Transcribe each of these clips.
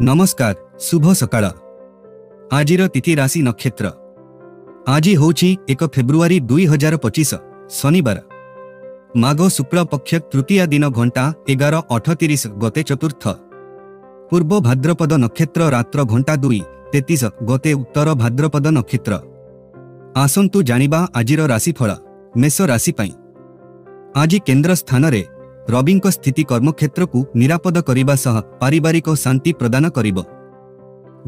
ନମସ୍କାର, ଶୁଭ ସକାଳ। ଆଜିର ତିଥି, ରାଶି, ନକ୍ଷତ୍ର। ଆଜି ହେଉଛି 1 ଫେବୃଆରୀ 2025, ଶନିବାର, ମାଘ ଶୁକ୍ଳ ପକ୍ଷ ତୃତୀୟା ଦିନ ଘଣ୍ଟା 11:38 ଗତେ ଚତୁର୍ଥ, ପୂର୍ବ ଭାଦ୍ରପଦ ନକ୍ଷତ୍ର ରାତ୍ର ଘଣ୍ଟା 2:33 ଗତେ ଉତ୍ତର ଭାଦ୍ରପଦ ନକ୍ଷତ୍ର। ଆସନ୍ତୁ ଜାଣିବା ଆଜିର ରାଶିଫଳ। ମେଷ ରାଶି ପାଇଁ ଆଜି କେନ୍ଦ୍ର ସ୍ଥାନରେ ରବିଙ୍କ ସ୍ଥିତି କର୍ମକ୍ଷେତ୍ରକୁ ନିରାପଦ କରିବା ସହ ପାରିବାରିକ ଶାନ୍ତି ପ୍ରଦାନ କରିବ।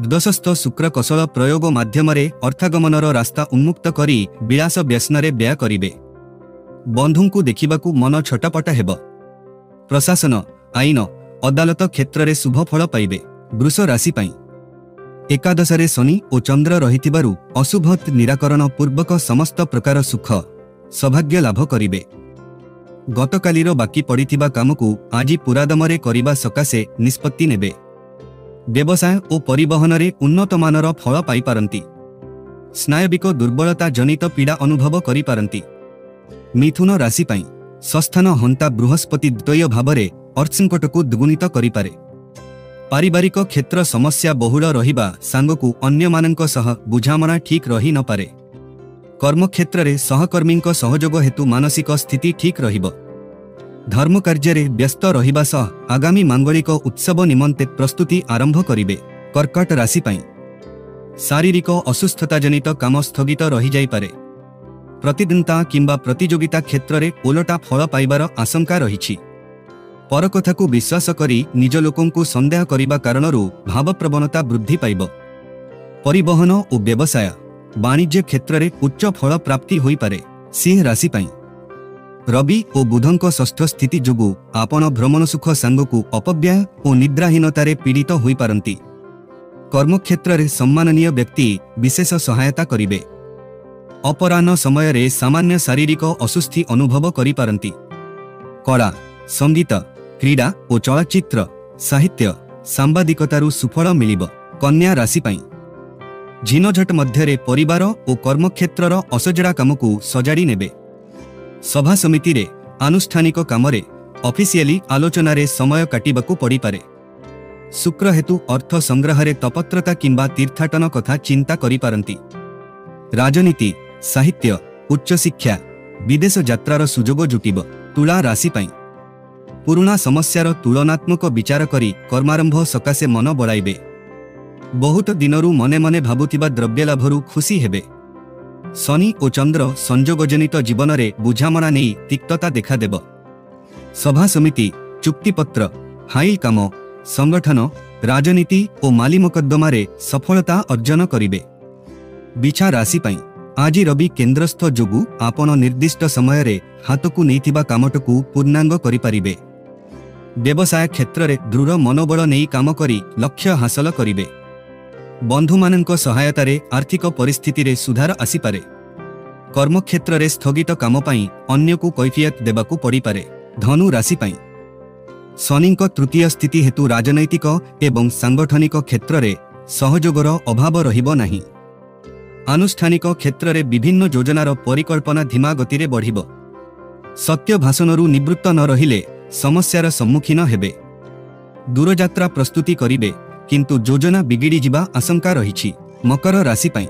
ଦ୍ୱାଦଶସ୍ଥ ଶୁକ୍ର କୌଶଳ ପ୍ରୟୋଗ ମାଧ୍ୟମରେ ଅର୍ଥାଗମନର ରାସ୍ତା ଉନ୍ମୁକ୍ତ କରି ବିଳାସ ବ୍ୟସନରେ ବ୍ୟୟ କରିବେ। ବନ୍ଧୁଙ୍କୁ ଦେଖିବାକୁ ମନ ଛଟପଟ ହେବ। ପ୍ରଶାସନ, ଆଇନ, ଅଦାଲତ କ୍ଷେତ୍ରରେ ଶୁଭ ଫଳ ପାଇବେ। ବୃଷ ରାଶି ପାଇଁ ଏକାଦଶରେ ଶନି ଓ ଚନ୍ଦ୍ର ରହିଥିବାରୁ ଅଶୁଭ ନିରାକରଣ ପୂର୍ବକ ସମସ୍ତ ପ୍ରକାର ସୁଖ ସୌଭାଗ୍ୟ ଲାଭ କରିବେ। ଗତକାଲିର ବାକି ପଡ଼ିଥିବା କାମକୁ ଆଜି ପୁରାଦମରେ କରିବା ସକାଶେ ନିଷ୍ପତ୍ତି ନେବେ। ବ୍ୟବସାୟ ଓ ପରିବହନରେ ଉନ୍ନତମାନର ଫଳ ପାଇପାରନ୍ତି। ସ୍ନାୟବିକ ଦୁର୍ବଳତା ଜନିତ ପୀଡ଼ା ଅନୁଭବ କରିପାରନ୍ତି। ମିଥୁନ ରାଶି ପାଇଁ ସସ୍ଥାନ ହନ୍ତା ବୃହସ୍ପତି ଦ୍ୱୟ ଭାବରେ ଅର୍ଥସଙ୍କଟକୁ ଦ୍ୱିଗୁଣିତ କରିପାରେ। ପାରିବାରିକ କ୍ଷେତ୍ର ସମସ୍ୟା ବହୁଳ ରହିବା ସାଙ୍ଗକୁ ଅନ୍ୟମାନଙ୍କ ସହ ବୁଝାମଣା ଠିକ୍ ରହି ନପାରେ। କର୍ମକ୍ଷେତ୍ରରେ ସହକର୍ମୀଙ୍କ ସହଯୋଗ ହେତୁ ମାନସିକ ସ୍ଥିତି ଠିକ୍ ରହିବ। ଧର୍ମ କାର୍ଯ୍ୟରେ ବ୍ୟସ୍ତ ରହିବା ସହ ଆଗାମୀ ମାଙ୍ଗଳିକ ଉତ୍ସବ ନିମନ୍ତେ ପ୍ରସ୍ତୁତି ଆରମ୍ଭ କରିବେ। କର୍କଟ ରାଶି ପାଇଁ ଶାରୀରିକ ଅସୁସ୍ଥତାଜନିତ କାମ ସ୍ଥଗିତ ରହିଯାଇପାରେ। ପ୍ରତିଦ୍ୱନ୍ଦ୍ୱିତା କିମ୍ବା ପ୍ରତିଯୋଗିତା କ୍ଷେତ୍ରରେ ଓଲଟା ଫଳ ପାଇବାର ଆଶଙ୍କା ରହିଛି। ପରକଥାକୁ ବିଶ୍ୱାସ କରି ନିଜ ଲୋକଙ୍କୁ ସନ୍ଦେହ କରିବା କାରଣରୁ ଭାବପ୍ରବଣତା ବୃଦ୍ଧି ପାଇବ। ପରିବହନ ଓ ବ୍ୟବସାୟ ବାଣିଜ୍ୟ କ୍ଷେତ୍ରରେ ଉଚ୍ଚ ଫଳ ପ୍ରାପ୍ତି ହୋଇପାରେ। ସିଂହ ରାଶି ପାଇଁ ରବି ଓ ବୁଧଙ୍କ ଷଷ୍ଠ ସ୍ଥିତି ଯୋଗୁଁ ଆପଣ ଭ୍ରମଣ ସୁଖ ସାଙ୍ଗକୁ ଅପବ୍ୟୟ ଓ ନିଦ୍ରାହୀନତାରେ ପୀଡ଼ିତ ହୋଇପାରନ୍ତି। କର୍ମକ୍ଷେତ୍ରରେ ସମ୍ମାନନୀୟ ବ୍ୟକ୍ତି ବିଶେଷ ସହାୟତା କରିବେ। ଅପରାହ୍ନ ସମୟରେ ସାମାନ୍ୟ ଶାରୀରିକ ଅସୁସ୍ଥି ଅନୁଭବ କରିପାରନ୍ତି। କଳା, ସଙ୍ଗୀତ, କ୍ରୀଡ଼ା ଓ ଚଳଚ୍ଚିତ୍ର, ସାହିତ୍ୟ, ସାମ୍ବାଦିକତାରୁ ସୁଫଳ ମିଳିବ। କନ୍ୟା ରାଶି ପାଇଁ ଝିନଝଟ ମଧ୍ୟରେ ପରିବାର ଓ କର୍ମକ୍ଷେତ୍ରର ଅସଜଡ଼ା କାମକୁ ସଜାଡ଼ି ନେବେ। ସଭା ସମିତିରେ, ଆନୁଷ୍ଠାନିକ କାମରେ, ଅଫିସିଆଲି ଆଲୋଚନାରେ ସମୟ କାଟିବାକୁ ପଡ଼ିପାରେ। ଶୁକ୍ର ହେତୁ ଅର୍ଥ ସଂଗ୍ରହରେ ତପତ୍ରତା କିମ୍ବା ତୀର୍ଥାଟନ କଥା ଚିନ୍ତା କରିପାରନ୍ତି। ରାଜନୀତି, ସାହିତ୍ୟ, ଉଚ୍ଚଶିକ୍ଷା, ବିଦେଶ ଯାତ୍ରାର ସୁଯୋଗ ଜୁଟିବ। ତୁଳା ରାଶି ପାଇଁ ପୁରୁଣା ସମସ୍ୟାର ତୁଳନାତ୍ମକ ବିଚାର କରି କର୍ମାରମ୍ଭ ସକାଶେ ମନ ବଳାଇବେ। ବହୁତ ଦିନରୁ ମନେ ମନେ ଭାବୁଥିବା ଦ୍ରବ୍ୟଲାଭରୁ ଖୁସି ହେବେ। ଶନି ଓ ଚନ୍ଦ୍ର ସଂଯୋଗଜନିତ ଜୀବନରେ ବୁଝାମଣା ନେଇ ତିକ୍ତତା ଦେଖାଦେବ। ସଭା ସମିତି, ଚୁକ୍ତିପତ୍ର, ଫାଇଲ କାମ, ସଂଗଠନ, ରାଜନୀତି ଓ ମାଲିମକଦ୍ଦମାରେ ସଫଳତା ଅର୍ଜନ କରିବେ। ବିଛା ରାଶି ପାଇଁ ଆଜି ରବି କେନ୍ଦ୍ରସ୍ଥ ଯୋଗୁଁ ଆପଣ ନିର୍ଦ୍ଦିଷ୍ଟ ସମୟରେ ହାତକୁ ନେଇଥିବା କାମଟିକୁ ପୂର୍ଣ୍ଣାଙ୍ଗ କରିପାରିବେ। ବ୍ୟବସାୟ କ୍ଷେତ୍ରରେ ଦୃଢ଼ ମନୋବଳ ନେଇ କାମ କରି ଲକ୍ଷ୍ୟ ହାସଲ କରିବେ। ବନ୍ଧୁମାନଙ୍କ ସହାୟତାରେ ଆର୍ଥିକ ପରିସ୍ଥିତିରେ ସୁଧାର ଆସିପାରେ। କର୍ମକ୍ଷେତ୍ରରେ ସ୍ଥଗିତ କାମ ପାଇଁ ଅନ୍ୟକୁ କୈଫିୟତ ଦେବାକୁ ପଡ଼ିପାରେ। ଧନୁ ରାଶି ପାଇଁ ଶନିଙ୍କ ତୃତୀୟ ସ୍ଥିତି ହେତୁ ରାଜନୈତିକ ଏବଂ ସାଂଗଠନିକ କ୍ଷେତ୍ରରେ ସହଯୋଗର ଅଭାବ ରହିବ ନାହିଁ। ଆନୁଷ୍ଠାନିକ କ୍ଷେତ୍ରରେ ବିଭିନ୍ନ ଯୋଜନାର ପରିକଳ୍ପନା ଧୀମା ଗତିରେ ବଢ଼ିବ। ସତ୍ୟ ଭାଷଣରୁ ନିବୃତ୍ତ ନ ରହିଲେ ସମସ୍ୟାର ସମ୍ମୁଖୀନ ହେବେ। ଦୂରଯାତ୍ରା ପ୍ରସ୍ତୁତି କରିବେ, କିନ୍ତୁ ଯୋଜନା ବିଗିଡ଼ିଯିବା ଆଶଙ୍କା ରହିଛି। ମକର ରାଶି ପାଇଁ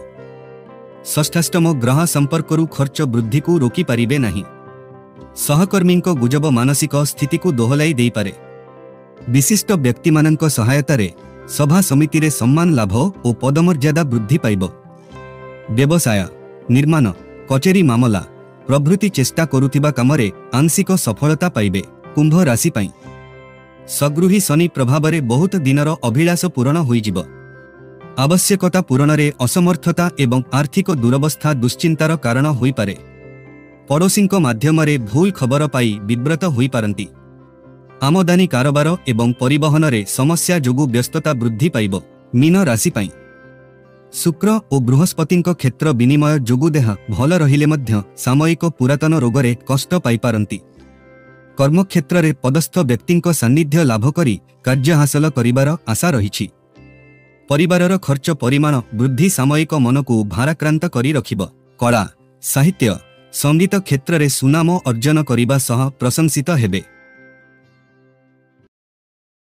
ଷଷ୍ଠାଷ୍ଟମ ଗ୍ରହ ସମ୍ପର୍କରୁ ଖର୍ଚ୍ଚ ବୃଦ୍ଧିକୁ ରୋକିପାରିବେ ନାହିଁ। ସହକର୍ମୀଙ୍କ ଗୁଜବ ମାନସିକ ସ୍ଥିତିକୁ ଦୋହଲାଇ ଦେଇପାରେ। ବିଶିଷ୍ଟ ବ୍ୟକ୍ତିମାନଙ୍କ ସହାୟତାରେ ସଭା ସମିତିରେ ସମ୍ମାନ ଲାଭ ଓ ପଦମର୍ଯ୍ୟାଦା ବୃଦ୍ଧି ପାଇବ। ବ୍ୟବସାୟ, ନିର୍ମାଣ, କଚେରୀ ମାମଲା ପ୍ରଭୃତି ଚେଷ୍ଟା କରୁଥିବା କାମରେ ଆଂଶିକ ସଫଳତା ପାଇବେ। କୁମ୍ଭ ରାଶି ପାଇଁ ସଗୃହୀ ଶନି ପ୍ରଭାବରେ ବହୁତ ଦିନର ଅଭିଳାଷ ପୂରଣ ହୋଇଯିବ। ଆବଶ୍ୟକତା ପୂରଣରେ ଅସମର୍ଥତା ଏବଂ ଆର୍ଥିକ ଦୁରବସ୍ଥା ଦୁଶ୍ଚିନ୍ତାର କାରଣ ହୋଇପାରେ। ପଡ଼ୋଶୀଙ୍କ ମାଧ୍ୟମରେ ଭୁଲ ଖବର ପାଇ ବିବ୍ରତ ହୋଇପାରନ୍ତି। ଆମଦାନୀ କାରବାର ଏବଂ ପରିବହନରେ ସମସ୍ୟା ଯୋଗୁଁ ବ୍ୟସ୍ତତା ବୃଦ୍ଧି ପାଇବ। ମୀନ ରାଶି ପାଇଁ ଶୁକ୍ର ଓ ବୃହସ୍ପତିଙ୍କ କ୍ଷେତ୍ର ବିନିମୟ ଯୋଗୁଁ ଦେହ ଭଲ ରହିଲେ ମଧ୍ୟ ସାମୟିକ ପୁରାତନ ରୋଗରେ କଷ୍ଟ ପାଇପାରନ୍ତି। କର୍ମକ୍ଷେତ୍ରରେ ପଦସ୍ଥ ବ୍ୟକ୍ତିଙ୍କ ସାନ୍ନିଧ୍ୟ ଲାଭ କରି କାର୍ଯ୍ୟ ହାସଲ କରିବାର ଆଶା ରହିଛି। ପରିବାରର ଖର୍ଚ୍ଚ ପରିମାଣ ବୃଦ୍ଧି ସାମୟିକ ମନକୁ ଭାରାକ୍ରାନ୍ତ କରି ରଖିବ। କଳା, ସାହିତ୍ୟ, ସଙ୍ଗୀତ କ୍ଷେତ୍ରରେ ସୁନାମ ଅର୍ଜନ କରିବା ସହ ପ୍ରଶଂସିତ ହେବେ।